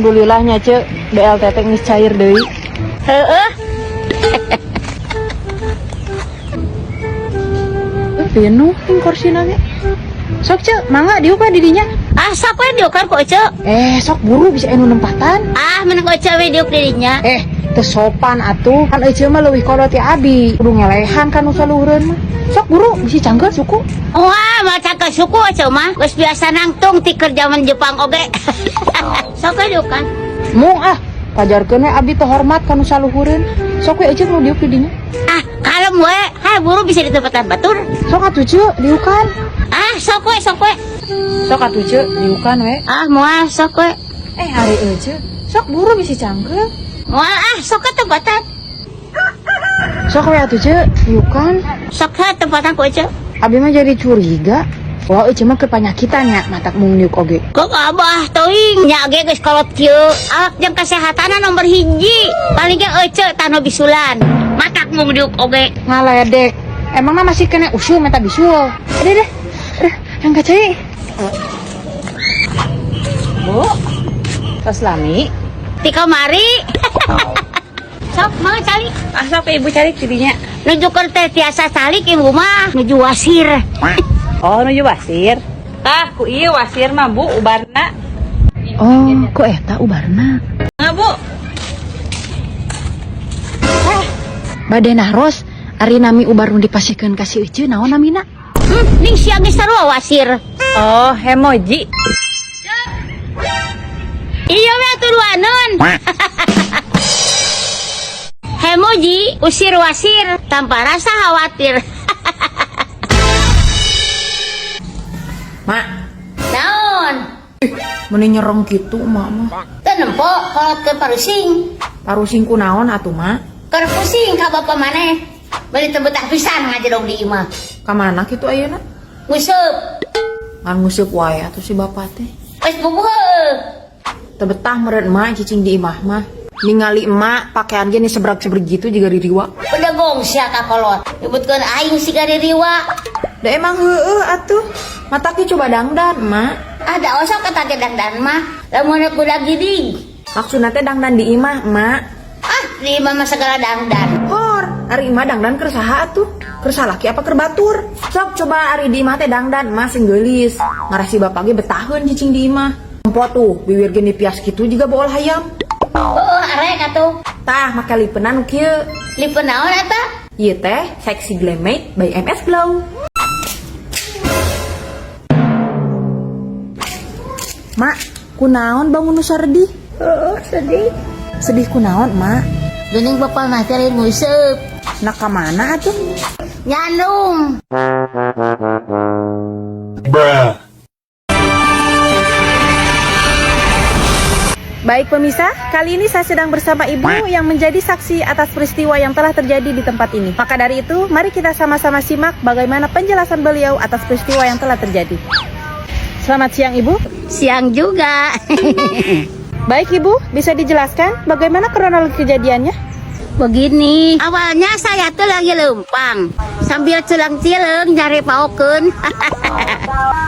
Alhamdulillahnya, Cek, BLT teh geus cair deui. Heeh. Pinuh ting korsina ge. Sok, Cek, mangga diuk we di dinya. Ah, sok we diukan ku Ece. Eh, sok buru, bisa anu nempatan. Ah, menang ku Ece we diuk di dinya. Eh, teu sopan atuh. Kan ece mah leuwih kolot ti abi. Kudu ngelehan kan nu saluhureun mah. Sok buru, bisi cangkeul suku. Wah, mau cangkeul suku Ece mah. Geus biasa nangtung ti keur zaman Jepang oge. Sok we diukan. Mung ah, pajarkeun we abi teh hormat ka nu saluhureun. Sok we ece nu diuk di dinya. Ah, kalem we. Hai, buru bisa ditempatan batur. Sok atuh, Ceu, diukan. Ah, sok we, sok we. Sok atuh, Ceu, diukan we. Ah, moal, sok we. Eh, ari ece, sok buru bisi cangkeul. Moal ah, sok ke tempatan. Sok we atuh, Ceu, diukan. Sok ke tempatan ku Ece. Abi mah jadi curiga. Wah, ece mah kepanyakitan ya, matak mung niuk oge. Kok abah teuing nya ge geus kolot kieu. Awak jeung kesehatan nomor hiji. Paling ge ece tano bisulan. Matak mung diuk oge. Ngaledek. Emangnya masih kena usul meta bisul. Deh deh. Deh, yang kacai. Bu, tos lami. Ti kamari. Sok mau calik. Ah, sok ibu cari tidinya. Nuju keur teh tiasa calik ibu mah, nuju wasir. Oh, nuju wasir. Tah, ku ieu wasir mah, Bu, ubarna. Oh, kok eta ubarna? Nah, Bu. Bade naros, ari nami ubar nu dipasihkeun ka si Ece naon namina? Ning siang geus sarua wasir. Oh, hemoji. Iya we atuh duaneun. Hemoji usir wasir tanpa rasa khawatir. Mak, Naon? Meni nyereng kitu emak mah. Teu nempo kolot ke parusing. Parusing kunaon atuh, Mak? Keur pusing ka bapa maneh. Beli teu betah pisan ngajedog di imah. Ka mana kitu ayeuna? Nguseup. Ngan nguseup wae atuh si bapak teh. Geus puguh heueuh. Teu betah meureun emak cicing di imah mah. Ningali emak pakaian ge nih sebrag-sebreg gitu juga ririwa. Bedegong sia ka kolot. Nyebutkeun aing siga ririwa. Da emang heueuh atuh. Matak ge coba dangdan, Emak. Ada osok eta ge dangdan mah. Lamun rek budak gidig. Maksudna teh dangdan di imah, Emak. Ah, di imah mah segala dangdan. Hor, ari imah dangdan keur saha atuh? Keur salaki apa keur batur? Sok coba ari di imah teh dangdan, Emak sing geulis. Ngarah si bapak ge betaheun cicing di imah. Empo tuh, bibir ge nipias kitu jiga bool hayam. Heueuh, arek atuh. Tah, make lipenan nu kieu. Lipen naon eta? Ieu teh Sexy Glam Matte by MS Glow. Mak, kunaon bangun nu saredih? Heeh, sedih. Sedih kunaon, Mak? Geuning bapak mah teh lain nguseup. Nak ka mana atuh? Nyandung. Bruh. Baik pemirsa, kali ini saya sedang bersama ibu yang menjadi saksi atas peristiwa yang telah terjadi di tempat ini. Maka dari itu, mari kita sama-sama simak bagaimana penjelasan beliau atas peristiwa yang telah terjadi. Selamat siang, Ibu. Siang juga. Baik Ibu, bisa dijelaskan bagaimana kronologi kejadiannya? Begini, awalnya saya tuh lagi lempang sambil celang-cileng nyari paokeun.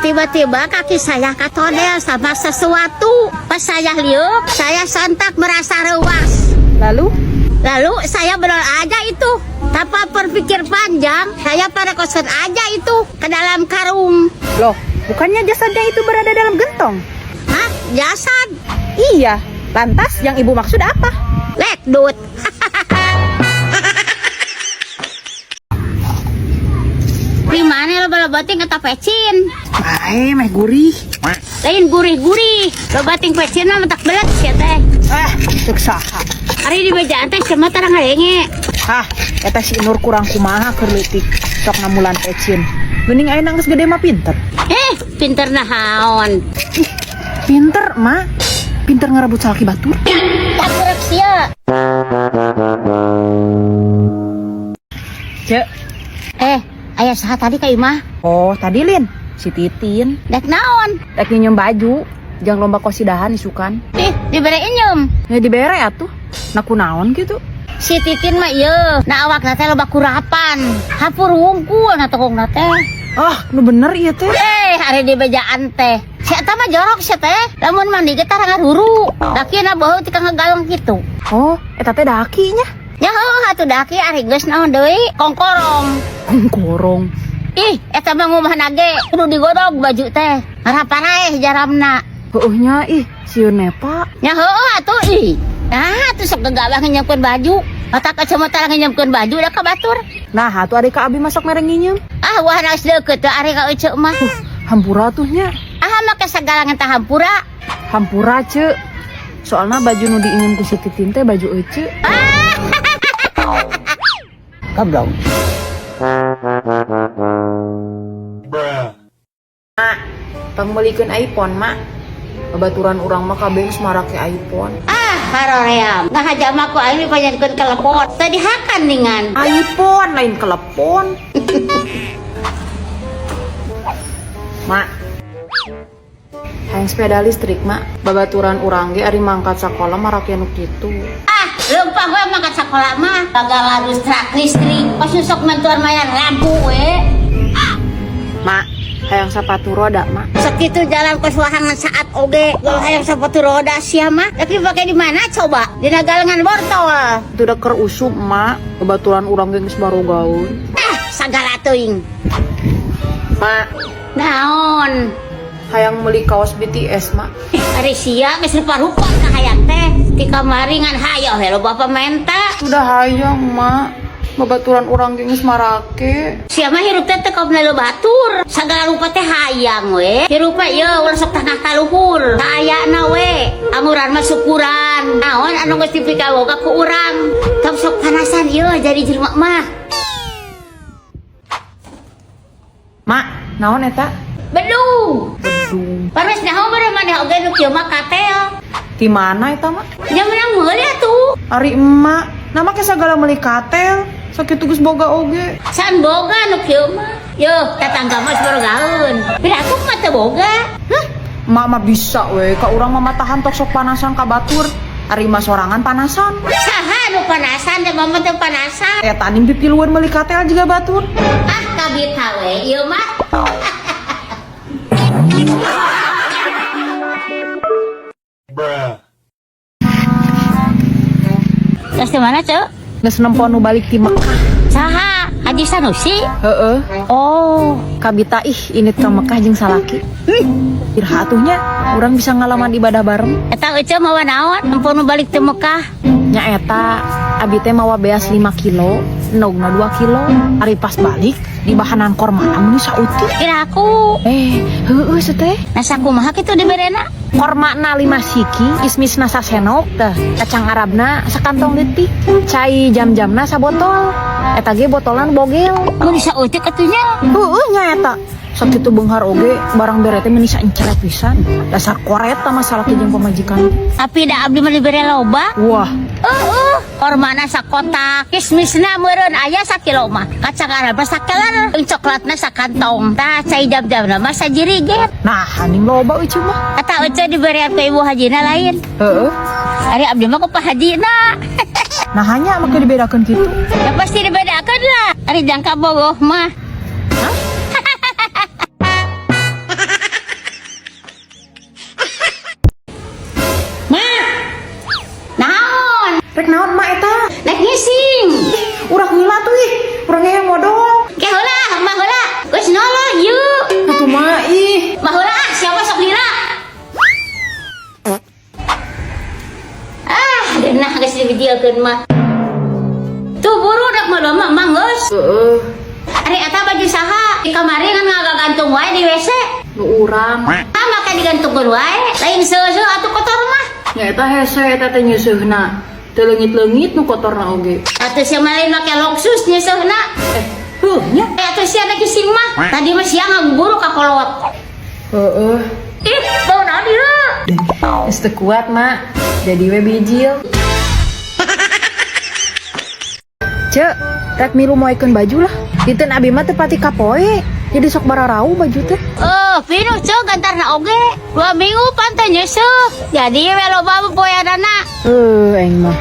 Tiba-tiba kaki saya katodel sama sesuatu. Pas saya liuk, saya sontak merasa rewas. Lalu? Lalu saya berol aja itu. Tanpa berpikir panjang, saya pada kosan aja itu ke dalam karung. Loh, bukannya jasadnya itu berada dalam gentong? Hah? Jasad? Iya, lantas yang ibu maksud apa? Lekdut. Di mana lo bating eta pecin? Bae, meh gurih. Lain gurih-gurih. Lo bating pecin mah mentak belet sia teh. Ah, cek saha. Ari di bejaan teh cenah tarang ngadenge. Hah, eta si Nur kurang kumaha keur leutik. Sok ngamulan pecin. Geuning ayeuna geus gede mah pinter. Eh, pinter naon? Ih, pinter, Mak. Pinter ngerebut salaki batur. Takurep sia. Cek. Eh, aya saha tadi ka imah? Oh, tadi Lin, si Titin. Dek naon? Dek nyinyum baju. Jang lomba kosidahan isukan. Ih, dibere inyum. Ya dibere atuh. Nah kunaon gitu. Si Titin mah ieu, na awakna teh loba kurapan. Hapur wungkul na tokongna teh. Ah, nu bener ieu teh. Eh, ari di bejaan teh. Si eta mah jorok sia teh. Lamun mandi ge tara ngaruru. Dakina beuheung tika ngagaleng kitu. Oh, eta teh daki nya. Ya heuh atuh daki ari geus naon deui? Kongkorong. Kongkorong. Ih, eta mah ngumah ge kudu digodog baju teh. Ngaraparaeh jaramna. Heueuh nya ih, sieun nepa. Nya heueuh atuh ih. Nah, atuh sok gegabah nginjemkeun baju. Mata kacamata nginjemkeun baju da ka batur. Nah, atuh ari ka abi masuk mere nginjem. Ah, wah geus deukeut teh ari ka eceu mah. Hampura tuh nya. Ah, make sagala ngentah hampura. Hampura, Ceu. Soalna baju nu diinjem ku si Titin teh baju ece. Goblok. Mak, pangmeulikeun iPhone, Mak. Babaturan urang mah kabeh geus marake iPhone. Ah, haroream. Ngahaja mah ku aing dipanjankeun telepon. Tadi hakan ningan. iPhone lain telepon. Mak. Hayang sepeda listrik, Mak. Babaturan urang ge ari mangkat sakola marake nu kitu. Ah, leumpang we mangkat sakola mah. Gagal listrik listrik. Pas sok mantuan mayar lampu we. Mak, hayang sepatu roda, Mak. Sakitu jalan ke suahangan saat oge. Kalau hayang sepatu roda sia mah. Tapi pakai di mana coba? Dina galengan bortol. Itu udah keur usum, Mak. Babaturan urang ge geus barogaun. Ah, sagala teuing. Mak, Naon? hayang meuli kaos BTS, Mak. Ari sia geus rupa-rupa ka hayang teh. Ti kamari ngan hayo we loba pamenta. Udah hayang, Mak. Babaturan urang ge geus marake. Sia mah hirup teh teu kaum batur. Sagala rupa teh hayang we. Hirup mah ieu ulah sok tangah ka luhur. Kaayana we. Anguran mah syukuran. Naon anu geus dipikaboga ku urang. Tong sok panasan ieu jadi jelema mah. Mak, naon eta? Bedung. Bedung. Panas naon beureum maneh oge nu kieu mah katel. Di mana eta, Mak? Nya menang meuli atuh. Ari emak, nama ke sagala meuli katel. Sakitu geus boga oge. San boga nu kieu mah. Yo, tetangga mah geus barogaeun. Pira aku mah teu boga. Hah? Emak mah bisa we, ka urang mah matahan tok sok panasan ka batur. Ari mah sorangan panasan. Saha nu panasan teh mama teu panasan. Eta ning pipiluan meuli katel juga batur. Ah, kabita we ieu mah. Terus di mana, Cek? Geus nempo nu balik ti Mekah. Saha? Haji Sanusi? Heeh. Oh, Kabita ih init ka Mekah jeung salaki. Iraha atuh nya urang bisa ngalaman ibadah bareng. Eta ece mawa naon? Empon nu balik ti Mekah. Nya eta abi teh mawa beas 5 kilo, endogna 2 kilo. Ari pas balik di bahanan kormana meuni sautik. Kira aku. Heueuh teh. Nah, sakumaha kitu diberena? Kormana 5 siki, kismisna sasenok teh, kacang Arabna sakantong leutik, cai jam-jamna sabotol. Eta ge botolan bogel. Meuni sautik atuh nya. Heueuh nya eta. Sakitu beunghar oge barang bere teh meuni saencret pisan. Dasar koreta masalah jeung pamajikan. Tapi da abdi mah dibere loba. Wah, Heeh, kormana sakotak, kismisna meureun aya sakilo mah. Kacang Arab sakeler, jeung coklatna sakantong. Tah cai jam-jamna mah sajirigen. nah haning loba euy mah. Eta ece diberian ke ibu hajina lain. Heeh. Ari abdi mah ku Pak Hajina. Nah hanya make dibedakeun kitu. Ya pasti dibedakan lah. Ari jangka bogoh mah. Hah? Ma. Naon? Rek naon mak eta? Rek ngising. Urang heula tuh ih, urang yang modal. Ke heula, mah heula. Geus noloh yuk. Atuh mah ih. Mah heula ah, siapa sok lila? Ah, geunah geus dibijilkeun mah. Tuh buru dak mah mah mah geus. Heeh, Ari eta baju saha? Di kamari kan ngagagantung wae di WC. nu urang. Ah, make digantungkeun wae. Lain seuseuh atuh kotor mah. Nya eta hese eta teh nyeuseurna. Teu leungit-leungit nu kotorna oge. Atuh sia mah lain make loksus nyeuseurna. Heuh nya. Eh atuh sia rek ngising mah. Tadi mah sia ngaburu ka kolot. Heeh. Ih, bau naon ieu? Geus teu kuat, Mak. Jadi we bijil. Cek, rek milu moekeun baju lah. Diteun abi mah teu pati kapoe. Jadi sok bararau baju teh. Oh, pinuh cek gantarna oge. 2 minggu pantai nyeuseuk. Jadi we loba poeanana. Heuh, aing mah.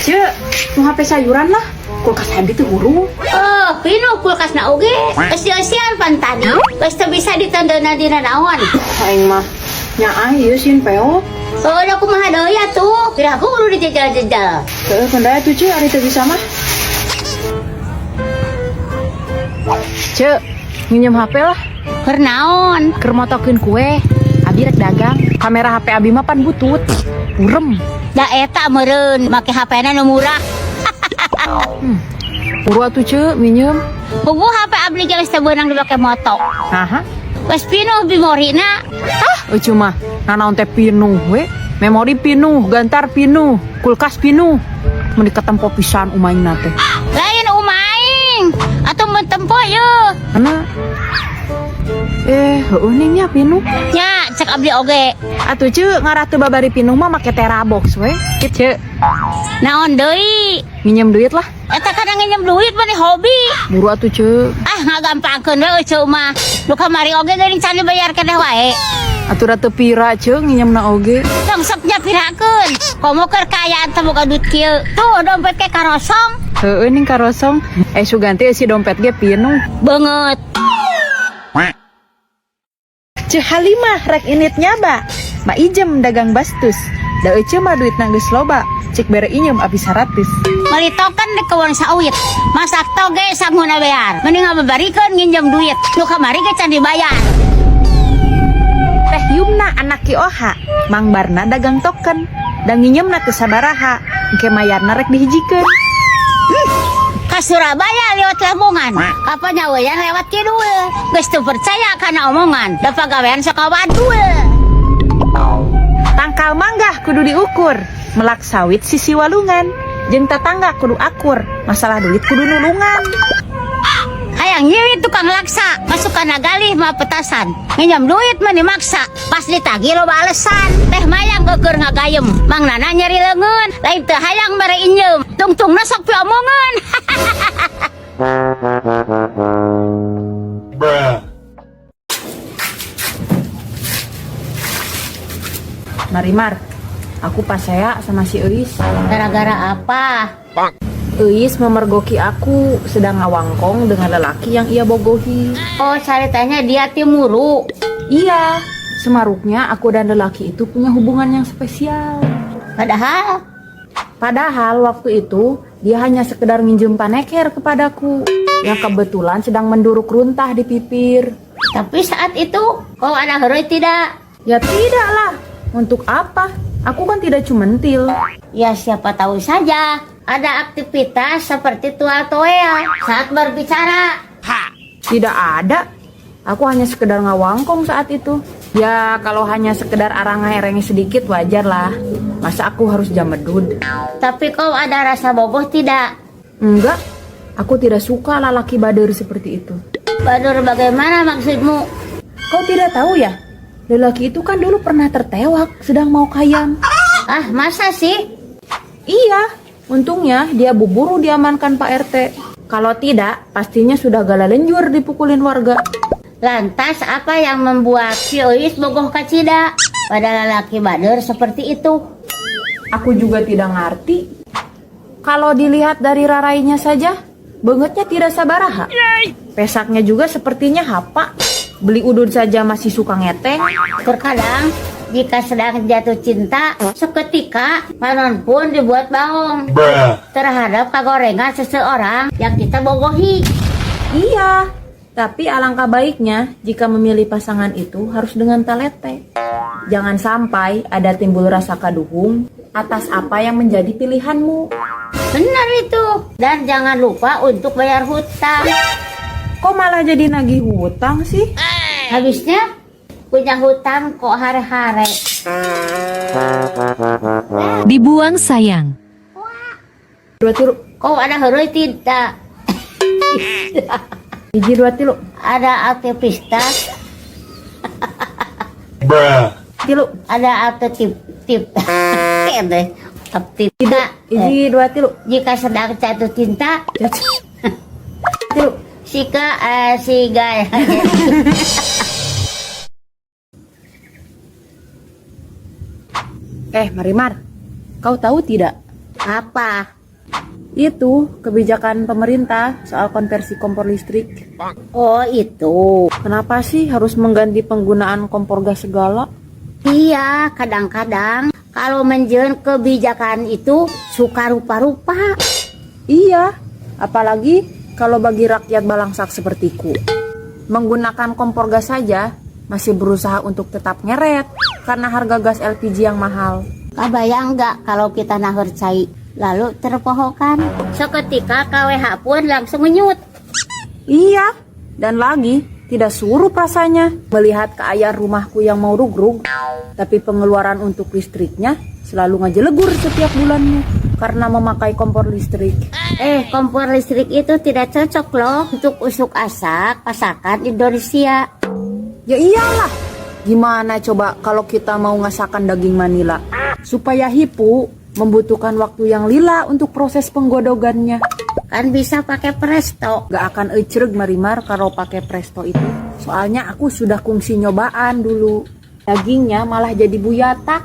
Cek, nu HP sayuran lah. Kulkas abi teu hurung. Eh, Heuh, pinuh kulkasna oge. Geus dieusian pan tadi. Geus teu bisa ditondonan dina naon. Aing mah nyaah ieu sieun peot. Oh, da kumaha deui atuh? Piraku kudu dijejal-jejal. Heeh, kendaya tuh, Ceu, ari teu bisa mah. Ceu, nginjem HP lah. Keur naon? Keur motokeun kue. Abi rek dagang. Kamera HP abi mah pan butut. Burem. Da eta meureun make HP-na nu murah. Buru atuh, Ceu, minjem. Puguh HP abdi geus teu beunang dipake moto. Naha? Geus pinuh memorina. Ah, euceu mah nanaon teh pinuh we. Memori pinuh, gantar pinuh, kulkas pinuh. Mun diketempo pisan umaingna teh. Lain umaing. Atuh mun tempo yeuh. Mana? Eh, heueuh ning nya pinuh. Nya cek abdi oge. Atuh, Ceu, ngarah teu babari pinuh mah make terabox we. Ceu, Naon deui? Minjem duit lah. Eta kana nginjem duit mah hobi. Buru atuh, Ceu. Ah, ngagampangkeun we euceu mah. Nu kamari oge geuning can dibayar keneh wae. Atuh da teu pira, Ceu, nginjemna oge. Tong sok nyapirakeun. Komo keur kaayaan teu boga duit kieu. Tuh dompet ke karosong. Heueuh ning karosong. Eh, sugan teh si dompet ge pinuh. Beungeut. Ceu Halimah rek indit nyaba. Ma Ijem dagang bastus. Da ece mah duitna geus loba. Cik bere injem abi 100. Meuli token di kebon sawit. Masak toge sanguna bear. Mending ngababarikeun nginjem duit. Nu kamari ge can dibayar. Teh Yumna anak Ki Oha. Mang Barna dagang token. Da nginjemna teu sabaraha. Engke mayarna rek dihijikeun. Ka Surabaya lewat Lamongan. Kapan nyaweyan lewat kidul. Geus teu percaya kana omongan. Da pagawean sok wadul. Tangkal manggah kudu diukur. Melak sawit sisi walungan. Jeung tatangga kudu akur. Masalah duit kudu nulungan. Hayang nyiwit tukang laksa, masuk kana galih mah petasan. Nginjem duit mah dimaksa, pas ditagih loba alesan. Teh Mayang geueur ngagayem, Mang Nana nyeri leungeun, lain teu hayang mere injem. Tungtungna sok piomongan. Bruh. Marimar, aku pasea sama si Euis. Gara-gara apa? Euis memergoki aku sedang ngawangkong dengan lelaki yang ia bogohi. Oh, ceritanya dia timuru. Iya, semaruknya aku dan lelaki itu punya hubungan yang spesial. Padahal Padahal waktu itu dia hanya sekedar minjem paneker kepadaku yang kebetulan sedang menduruk runtah di pipir. Tapi saat itu kau ada heureuy tidak? Ya tidaklah. Untuk apa? Aku kan tidak cumentil. Ya siapa tahu saja ada aktivitas seperti tual toel saat berbicara. Tidak ada. Aku hanya sekedar ngawangkong saat itu. Ya kalau hanya sekedar arang-ereng sedikit wajar lah. Masa aku harus jamedud? Tapi kau ada rasa bogoh tidak? Enggak. Aku tidak suka lalaki bader seperti itu. Badur bagaimana maksudmu? Kau tidak tahu ya? Lelaki itu kan dulu pernah tertewak sedang mau kayam. Ah, masa sih? Iya, untungnya dia buburu diamankan Pak RT. Kalau tidak, pastinya sudah gala lenjur dipukulin warga. Lantas apa yang membuat si Euis bogoh kacida pada lelaki bader seperti itu? Aku juga tidak ngerti. Kalau dilihat dari rarainya saja, bangetnya tidak sabaraha. Pesaknya juga sepertinya hapa. Beli udun saja masih suka ngeteng. Terkadang jika sedang jatuh cinta, seketika panon pun dibuat baong Bruh. Terhadap kagorengan seseorang yang kita bogohi. Iya, tapi alangkah baiknya jika memilih pasangan itu harus dengan talete. Jangan sampai ada timbul rasa kaduhung atas apa yang menjadi pilihanmu. Benar itu. Dan jangan lupa untuk bayar hutang. Kok malah jadi nagih hutang sih? Habisnya punya hutang kok hare-hare. Dibuang sayang. Dua tilu. Kok ada heureuy tidak? Hiji dua tilu. Ada aktivitas, Bruh. Tilu. Ada aktif tip. Aktivitas. Hiji dua tilu. Jika sedang jatuh cinta, Tilu. Sika siga. Eh, Marimar, kau tahu tidak? Apa? Itu kebijakan pemerintah soal konversi kompor listrik. Oh, itu. Kenapa sih harus mengganti penggunaan kompor gas segala? Iya, kadang-kadang kalau menjeun kebijakan itu suka rupa-rupa. Iya, apalagi kalau bagi rakyat balangsak sepertiku. Menggunakan kompor gas saja masih berusaha untuk tetap ngeret karena harga gas LPG yang mahal. Kabayang nggak kalau kita naheur cai lalu terpohokan? Seketika KWH pun langsung menyut. Iya, dan lagi tidak surup rasanya melihat keayaan rumahku yang mau rugrug, tapi pengeluaran untuk listriknya selalu ngajelegur setiap bulannya karena memakai kompor listrik. Kompor listrik itu tidak cocok loh untuk usuk asak masakan Indonesia. Ya iyalah, gimana coba kalau kita mau ngasakan daging Manila? Supaya hipu membutuhkan waktu yang lila untuk proses penggodogannya. Kan bisa pakai presto. Gak akan ecreg Marimar kalau pakai presto itu. Soalnya aku sudah kungsi nyobaan dulu. Dagingnya malah jadi buyatak.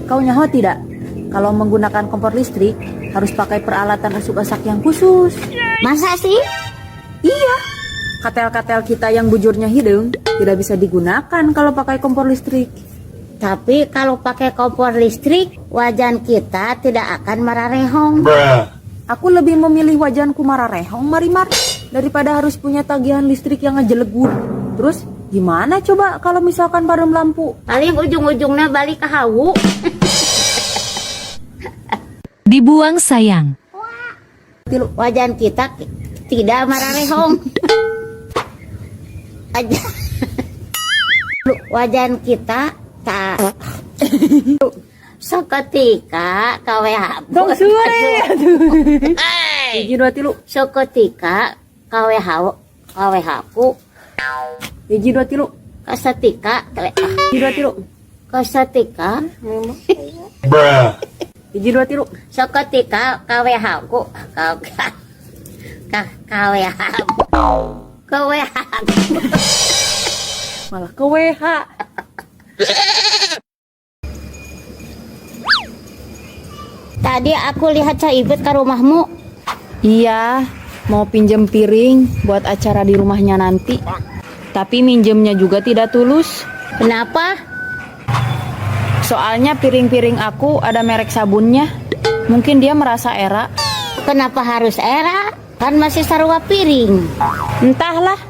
Kau nyaho tidak? Kalau menggunakan kompor listrik harus pakai peralatan usuk-asak yang khusus. Masa sih? Iya. Katel-katel kita yang bujurnya hidung tidak bisa digunakan kalau pakai kompor listrik. Tapi kalau pakai kompor listrik, wajan kita tidak akan mararehong. Aku lebih memilih wajanku mararehong, Marimar, daripada harus punya tagihan listrik yang ngejelegur. Terus gimana coba kalau misalkan padam lampu? Paling ujung-ujungnya balik ke hawu. Dibuang sayang. Wajan kita tidak mararehong. Wajan kita tak. Seketika KWH. Dong sore. Hiji dua tilu. Seketika KWH KWH ku. Hiji dua tilu. Kesetika Hiji dua tilu. Kesetika. Hiji dua tilu. Seketika KWH ku. KWH. KWH. Malah ke WH. Tadi aku lihat Cak Ibet ke rumahmu. Iya, mau pinjem piring buat acara di rumahnya nanti. Tapi minjemnya juga tidak tulus. Kenapa? Soalnya piring-piring aku ada merek sabunnya. Mungkin dia merasa era. Kenapa harus era? Kan masih sarua piring. Entahlah.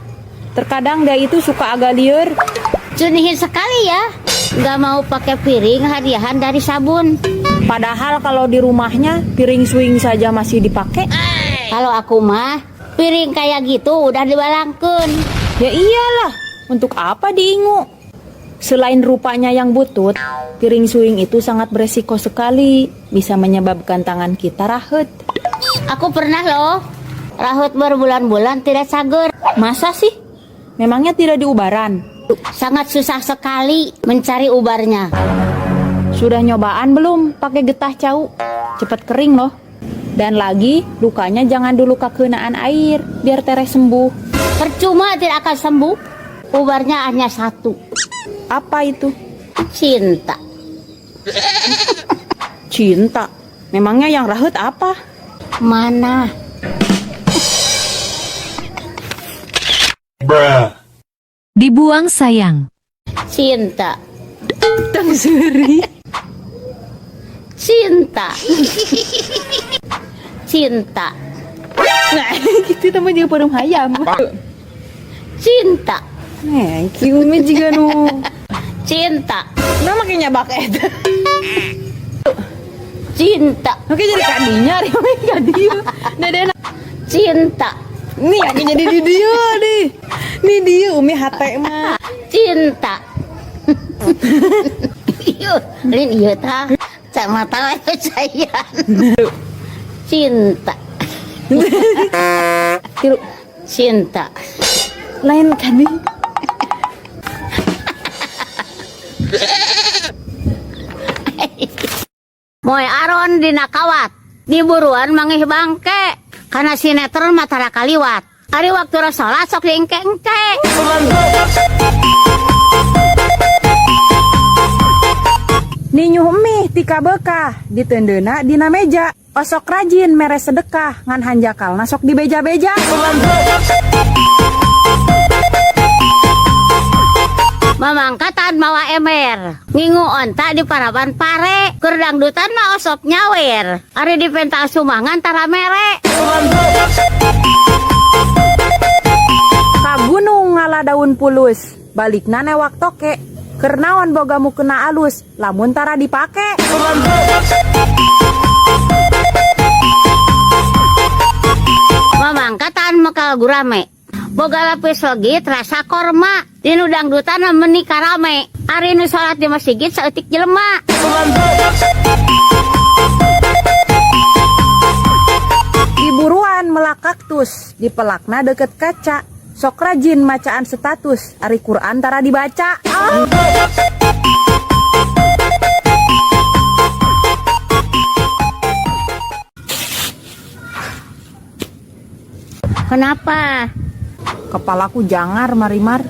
Terkadang dia itu suka agak liur. Cunihin sekali ya. Nggak mau pakai piring hadiahan dari sabun. Padahal kalau di rumahnya piring swing saja masih dipakai. Kalau aku mah piring kayak gitu udah dibalangkeun. Ya iyalah, untuk apa diingu? Selain rupanya yang butut, piring swing itu sangat beresiko sekali, bisa menyebabkan tangan kita rahet. Aku pernah loh, rahet berbulan-bulan tidak cager. Masa sih? Memangnya tidak diubaran? Sangat susah sekali mencari ubarnya. Sudah nyobaan belum pakai getah cau? Cepet kering loh. Dan lagi, lukanya jangan dulu kekenaan air, biar tereh sembuh. Percuma tidak akan sembuh. Ubarnya hanya satu. Apa itu? Cinta. Cinta? Memangnya yang rahet apa? Mana? Dibuang sayang. Cinta. Tang suri. Cinta. Cinta. Nah, gitu teman juga parum hayam. Cinta. Nah, kiumi juga nu. Cinta. Nah, makanya bak eta. Cinta. Oke jadi kadinya, ri kadieu. Nah, dena. Cinta. Nih, aku jadi di dieu nih. Nih dieu Umi hate mah. Cinta. Ieu, lain ieu tah. Cak mata we sayan. Cinta. Tilu. Cinta. Lain kadi. Moe aron dina kawat, diburuan mangih bangke, karena sinetron mah tara kaliwat. Ari waktu sholat sok diengke-engke. Ninyuh mie tika bekah, ditendeuna dina meja. Osok rajin mere sedekah, ngan hanjakalna sok dibeja-beja. Mamangkatan mawa ember, ngingu onta di paraban pare, keur dangdutan mah osok nyawer, ari dipenta sumbangan tara mere. Ka gunung ngala daun pulus, balikna newak toke. Keur naon boga mukena alus, lamun tara dipake. Mamangkatan mekal gurame, boga lapis legit rasa korma, dinu dangdutan meni karame, ari nu salat di masjid saeutik jelema. Diburuan melak kaktus, dipelakna deket kaca. Sok rajin macaan status, ari Quran tara dibaca. Ah. Kenapa? Kepalaku jangar, Marimar.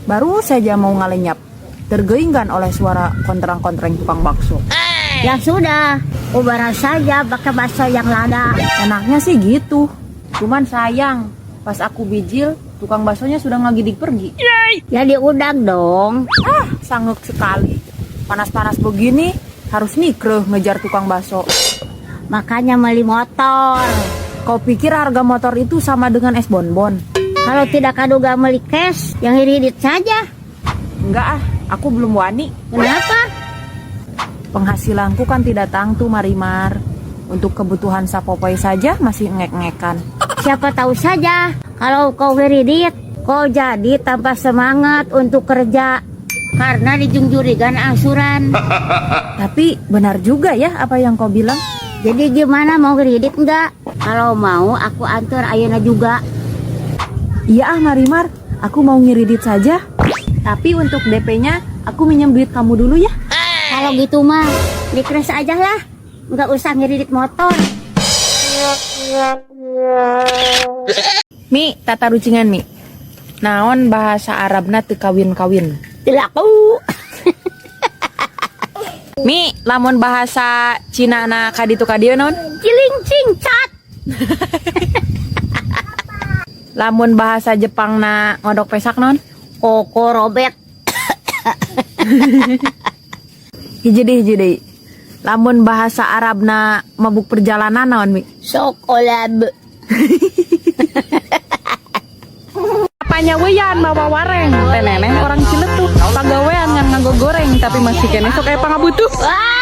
Baru saja mau ngalenyap, tergeingkan oleh suara kontrang-kontreng tukang bakso. Ya sudah, ubaran saja pakai bakso yang lada. Enaknya sih gitu. Cuman sayang, pas aku bijil, tukang baksonya sudah ngagidik pergi. Ya diundang dong. Ah, sanggup sekali. Panas-panas begini, harus nikreh ngejar tukang bakso. Makanya beli motor. Kau pikir harga motor itu sama dengan es bonbon? Kalau tidak kaduga beli cash, yang irit saja. Enggak ah, aku belum wani. Kenapa? Penghasilanku kan tidak tangtu, Marimar. Untuk kebutuhan sapopoy saja masih ngek-ngekan. Siapa tahu saja kalau kau ngeridit, kau jadi tanpa semangat untuk kerja karena dijungjurigan angsuran. Tapi benar juga ya apa yang kau bilang. Jadi gimana, mau ngeridit enggak? Kalau mau aku antar ayeuna juga. Iya ah Marimar, aku mau ngiridit saja. Tapi untuk DP-nya aku minjem duit kamu dulu ya. Kalau gitu mah dikres aja lah, nggak usah ngeridit motor. Mi, tata rucingan Mi. Naon bahasa Arabna teu kawin-kawin. Tilaku. Mi, lamun bahasa Cina na kaditu kadieu naon? Ciling cing cat. Lamun bahasa Jepang na ngodok pesak naon? Koko Robert. Hiji deui, hiji deui. Lamun bahasa Arabna mabuk perjalanan naon Mi? Sokolab. Apanya weyan mawa wareng, teh neneng orang Ciletuh, pagawean ngan nganggo goreng, tapi masih kene sok aya pangabutuh. Wah.